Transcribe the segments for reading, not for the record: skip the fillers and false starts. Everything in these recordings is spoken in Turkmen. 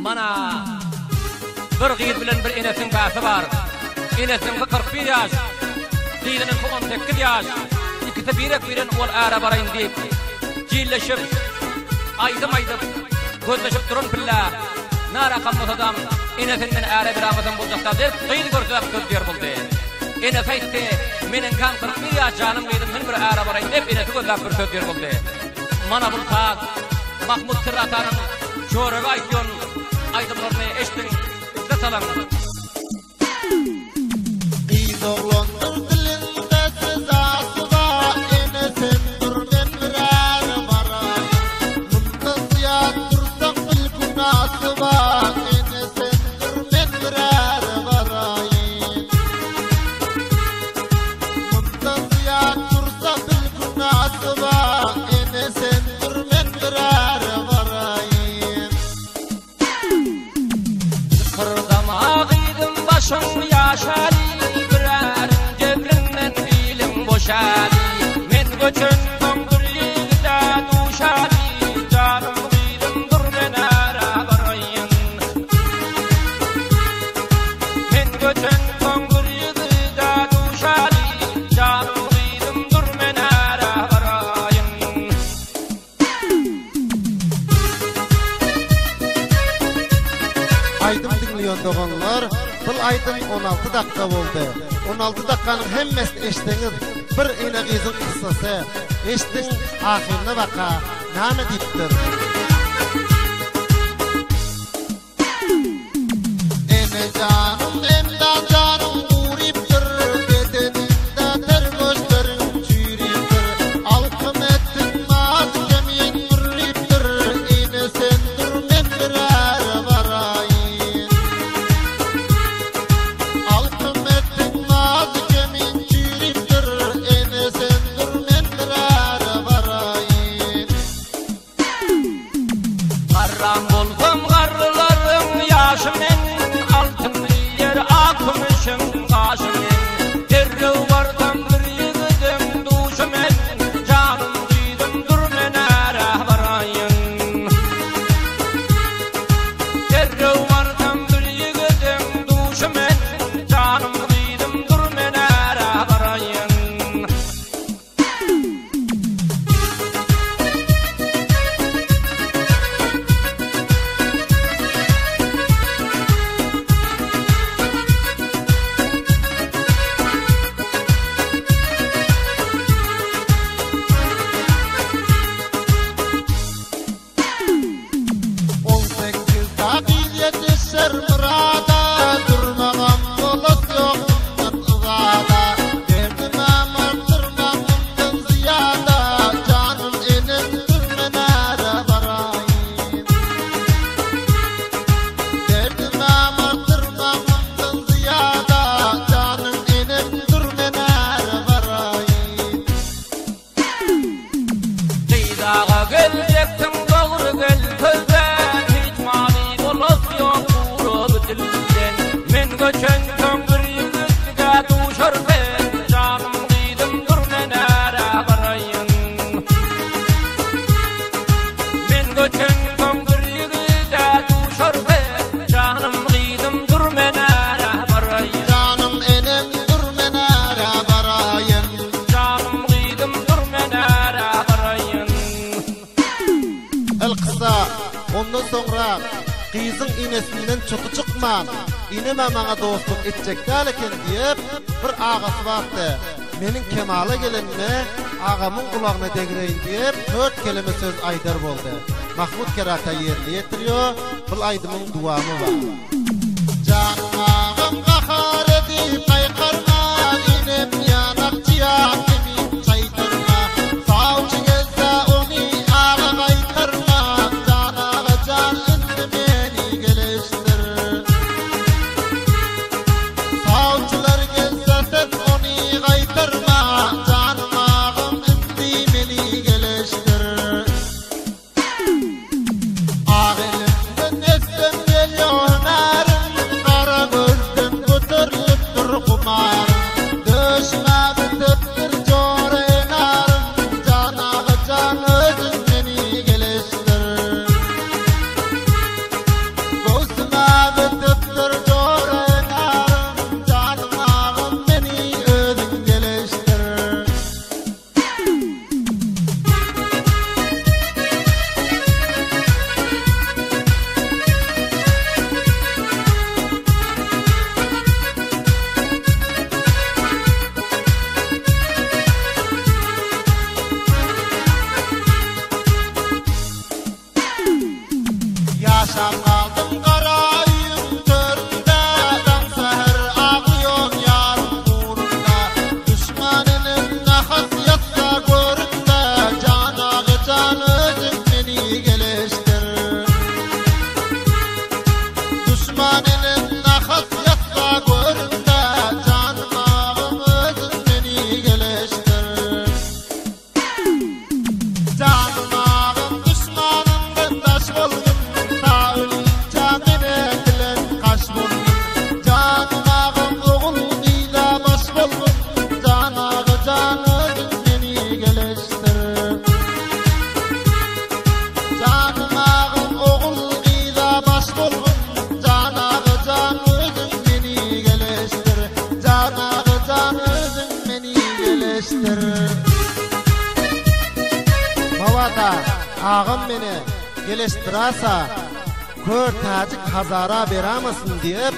Mana bir gyz bilen bir enesiniň bäsi bar. Enesiniňki 41 ýaş, gyzynyňky 18 ýaş. Ikisi birek-biren ol äre baraýyn diýip, jilleşip, aýdym aýdyp, gözleşip duran pille, narakam bolsadam, enesinden äre beräýmesem boljakda diýip, gyz görse söz diýer boldy. Enesi aýtdy, Meniňkäm 41 ýaş, janym gyzym, men bir äre baraýyn diýip, enesi gözläp bir söz diýer boldy. Mana bul saz Mahmut Kirratanyň Çörege aýtýan aýdymlaryny eşdiň, isle salaň. Gyz oglandyr dilinde sezasy bar, Ene sen dur men bir äre baraýyn. Mundan zyýat dursaň bil günasy bar, Ene sen dur men bir äre baraýyn. Mundan zyýat dursa bil günasy bar, Ene sen dur men bir äre baraýyn. Jykyrdama gyzym başyň ýaşaly, Bir äriň jebrinden biliň boşaly. Men göçensoň bir ýigide duşaly, Janym gyzym dur men äre baraýyn. Men göçensoň bir ýigide duşaly, Janym gyzym dur men äre baraýyn. Aýdym diňleýän doganlar, bul aýdym 16 dakga boldy. 16 dakganyň hemmesini eşitseňiz, bir ene gyzyň kyssasy. Eşdiň, ahyryna baka, name diýipdir? Ene janym, endam janym gurypdyr, Bedenimde ter göçleriň çüýrüpdir. Alkym etdiň mazy kemin gürlüpdir, Ene sen dur men bir äre baraýyn. Alkym etdiň mazy kemin çüýrüpdir, Ene sen dur men bir äre baraýyn. Garram bolsam garrylaryň ýaşy men, Altyn ýer ak kümüşiň gaşy men. Derrew barsam bir ýigidiň duşy men, Janym gyzym dur men ärä baraýyn. Derrew barsam bir ýigidiň duşy men, Janym gyzym dur men ärä baraýyn. 18 dagyz ýetişer myrada, Durmagam bolat ýok mundan yzada. Derdimem artdyrma mundan zyýada, Janym enem dur men äre baraýyn. Derdimem artdyrma mundan zyýada, Janym enem dur men äre baraýyn. Gyz aga geljeksin dogry gel sözden Hiç many bolas ýok gury dilden Men göçensoň bir ýigitlige duşar sen Janym gyzym dur men ärä baraýyn Men göçensoň bir ýigide duşar sen Janym gyzym dur men ärä baraýyn Janym enem dur men ärä baraýyn. Janym gyzym dur men ärä baraýyn. Elkyssa, ondan soňra gyzyň enesinden çyty çykman, Enem-ä maňa dostluk etjek däl eken diýip, bir agasy bardy. Meniň kemala gelenime agamyň gulagyna degreýin diýip, tört keleme söz aýdar boldy. Mahmut Kerata ýerine ýetirýär, bul aýdymyň dowamy bar. Janym agam gahar edip gaýkarma, Enem ýanakçyýa kimin çaýtarma. Sawçy gelse ony aga gaýtarma, Jan aga jan indi meni geleşdir. Sawçylar gelse sen ony gaýtarma, Janym agam indi meni geleşdir. Ak elimden etsem gelýär hünärim, Gara. Ýaşap galdym gara öýüň töründe, Daň säher aglaýan ýarym ugrunda. Duşman enem nahas ýatsa göründe, Jan aga jan özüň meni geleşdir. Duşman enem nahas ýatsa göründe, Janym agam özüň meni geleşdir. Janym agam duşmanyňdan daş bolgun, Ta ölünçä mene bilen kaş bolgun. Janym agam ogul gyza baş bolgun, Jan aga jan özüň meni geleşdir. Janym agam ogul gyza baş bolgun, Jan aga jan özüň meni geleşdir. Jan aga jan özüň meni geleşdir. Mawada agam meni geleşdirasa, kör täjik hazara beramasyn diýip,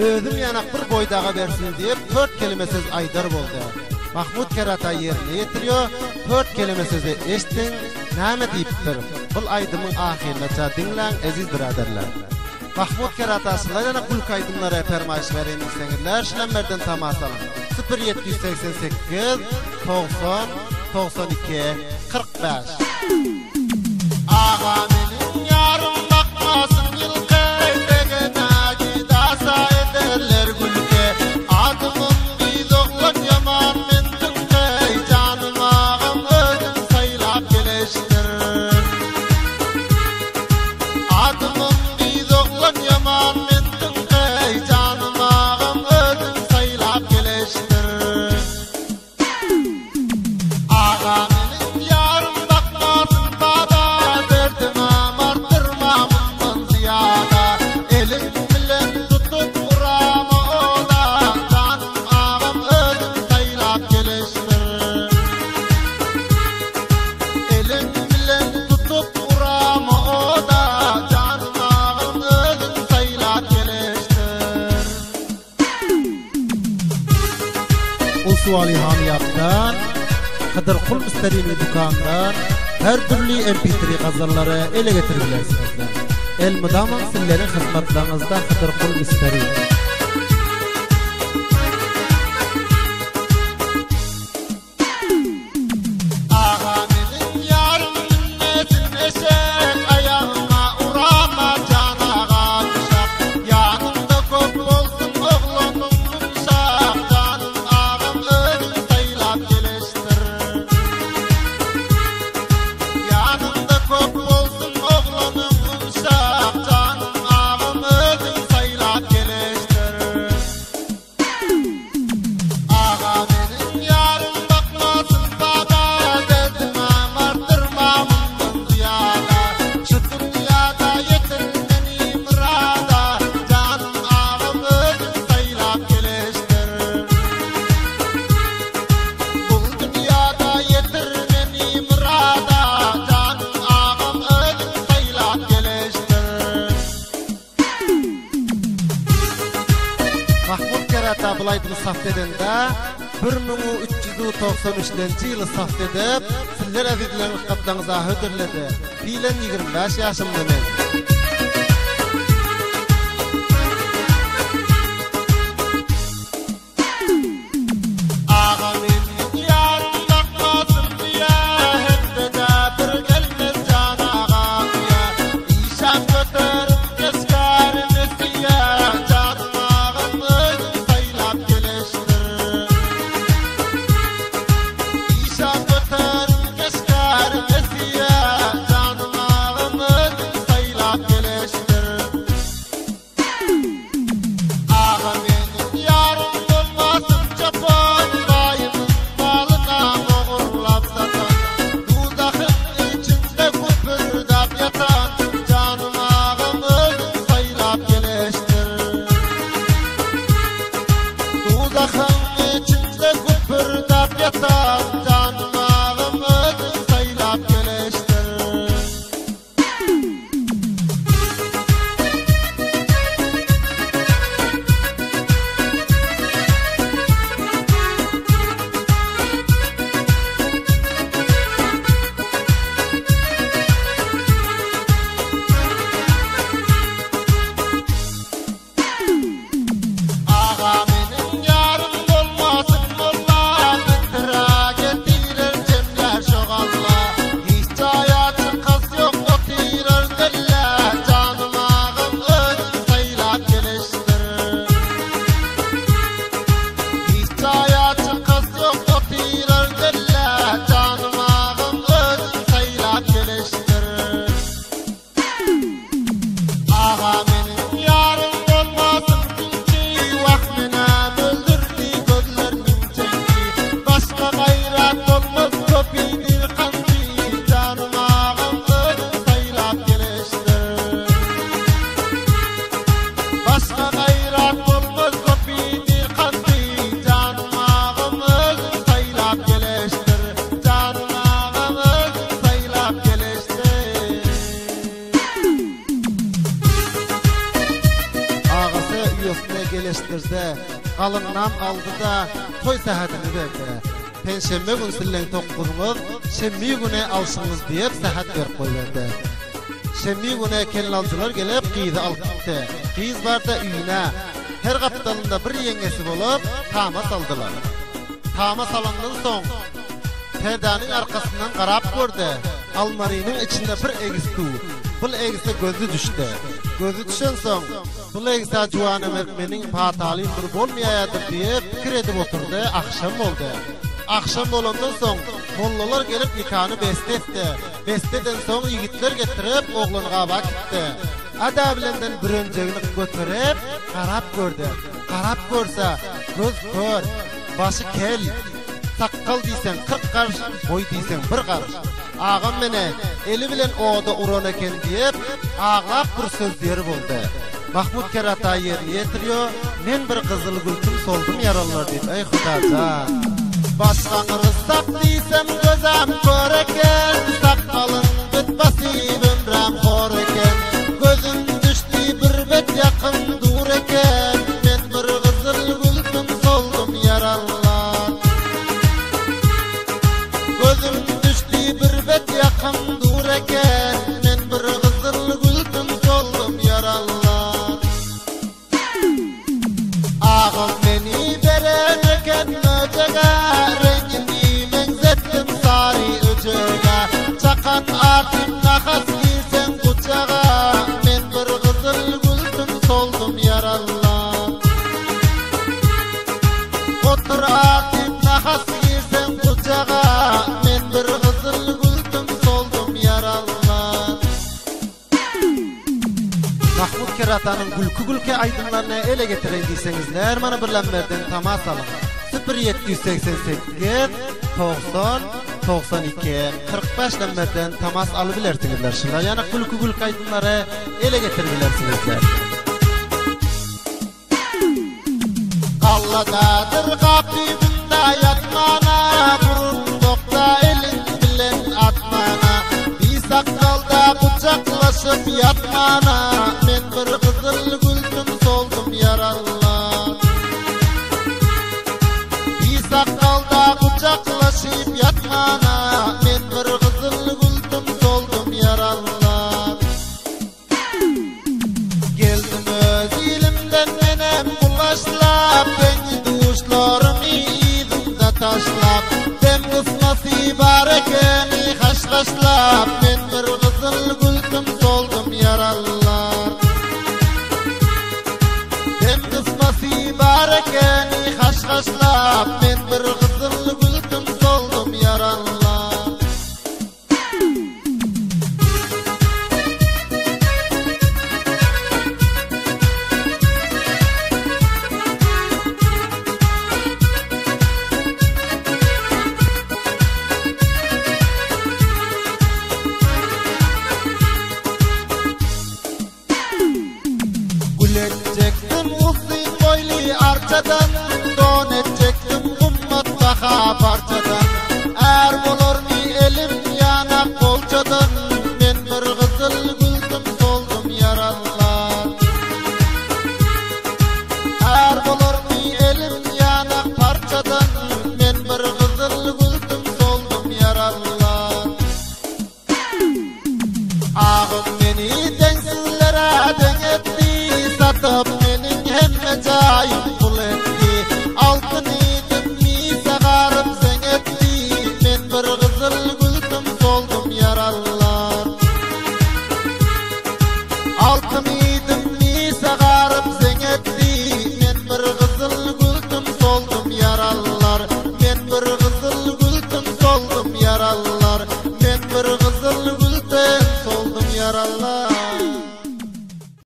özüm ýanak bir boýdaga bersin diýip, tört kelime söz aýdar boldy. Mahmut Kerata ýerine ýetiriýo, tört kelime sözi eşdiň, näme diýipdir? Bul aýdymyň ahyrynaça diňläň eziz byraderler. Mahmut Kerata şular ýanak gülki aýdymlara permaýyş bereýin diýseňizler, şulammerden tama salyň. 0788 90 92 45. Aga meniň ýarym bakmasyn ýylky, Tegene gidasa ederler gülki. Adymym gyz oglan ýaman men tyňky, Janym agam özüň saýlap geleşdir. Adymym gyz oglan ýaman men tyňky, Janym agam özüň saýlap geleşdir. Aga meniň ýarym bakmasyn bada, Derdimem artdyrma mundan zyýada. Eliň bilen tutup urama oda, Janym agam özüň saýlap geleşdir. Eliň bilen tutup urama oda, Janym agam özüň saýlap geleşdir. Usuali Hamyýapdan, Hydyrkul Müsteriniň dükandan her dürli MP3 gazallary ele getirip bilersiňizler. Elmydama sizleriň hyzmatlaryňyzda Hydyrkul Müsteri. Aga meniň ýarym münmesin eşek, Aýagyma urama jan aga duşak. Ýanyňda köp bolsun oglanyň ýumşak, Janym agam özüň saýlap geleşdir. Ýanyňda köp bolsun oglanyň ýumşak, Janym agam özüň saýlap geleşdir. Aga meniň ýarym bakmasyn bada, Derdimem artdyrma mundan zyýada. Şu dünýada ýetir meni myrada, Janym agam özüň saýlap geleşdir. Bu dünýada ýetir meni myrada, Janym agam özüň saýlap geleşdir. Mahmut Kerata bul aýdymy saft edende 1393-nji ýyly saft edip, sizler ezizleriň gatlaryňyza hödürledi. Bilen 25 ýaşymda men. Aga meniň ýarym bakmasyn diýe, Hepdede bir gelmez jan aga diýe. Işem göterip geçkärim esiýe, Janym agam özüň saýlap geleşdir. Işem göterip geçkärim esiýe, Janym agam özüň saýlap uýasyna geleşdirdi. Galyňynam aldy-da, toý sähedini berdi. Penşenbe gün silleň tokguzyňyz, şenbi güni alşyňyz diýip sähet berip goýberdi. Şenbi güni kelnaljylar gelip gyzy alyp gitdi. Gyz barda öýüne. Her gapdalynda bir ýeňňesi bolup, tama saldylar. Tama salandan soň, perdäniň arkasyndan garap gördi, almarynyň içinde bir egis dur. Bul egise gözi düşdi. Gözi düşensoň, Bul egsä juwanamert meniň patalym bir bolmaýaýadyr diýip pikir edip oturdy. Agşam boldy. Agşam bolandan soň, mollalar gelip nikany beste etdi. Beste edensoň ýigitler getirip oglany gaba gitdi. Ada bilenden bürenjegini göterip, garap gördi. Garap görse, göz kör, başy kel. Sakgal diýseň 40 garyş, boý diýseň bir garyş. Agam meni eli bilen oda uran eken diýip, aglap bir söz diýer boldy. Mahmut kerata ýerini ýetirýo, Men bir gyzyl gülküm soldum ýaralylar diýip, eý Huda jan. Başgaňyr sak diýsem gözem kör eken, Sakgalyň bit basyp ömrem hor eken. Gözüm düşdi bir bet ýakyn dur eken, Men bir gyzyl gülküm soldum ýaralylar. Gözüm düşdi bir bet ýakyn dur eken, Men bir gyzyl gülküm soldum ýaralylar. Agam meni beren eken möjege, Reňini meňzetdim sary öjege. Çakan atym nahas girseň gujaga, Men bir gyzyl gülküm soldum ýaralylar. Otur atym nahas girseň gujaga, Men bir gyzyl gülküm soldum ýaralylar. Mahmut Keratanyň gülki-gülki aýdymlaryny ele getireýin diýseňizler, mana birlemlerden tamas alyň. 0788 90 92 45 lemlerden tamas alybilersiňizler. Şular ýaly gülki-gülki aýdymlary ele getiribilersiňizler. Galladadyr gapymda ýatmana, Burun bokda eliň bilen atmana, Bir sakgalda gujaklaşyp ýatmana, Men bir gyzyl gülküm soldum ýaralar. Bir sakgalda gujaklaşyp ýatmana, Men bir gyzyl gülküm soldum ýaralar. Geldim öz ilimden menem gulaşlap, Deňi-duşlarymy yzymda taşlap, Dem gysmasy bar ekeni haşhaşlap, Men bir gyzyl gülküm soldum ýaralar. Dem gysmasy bar ekeni haşhaşlap, Men bir.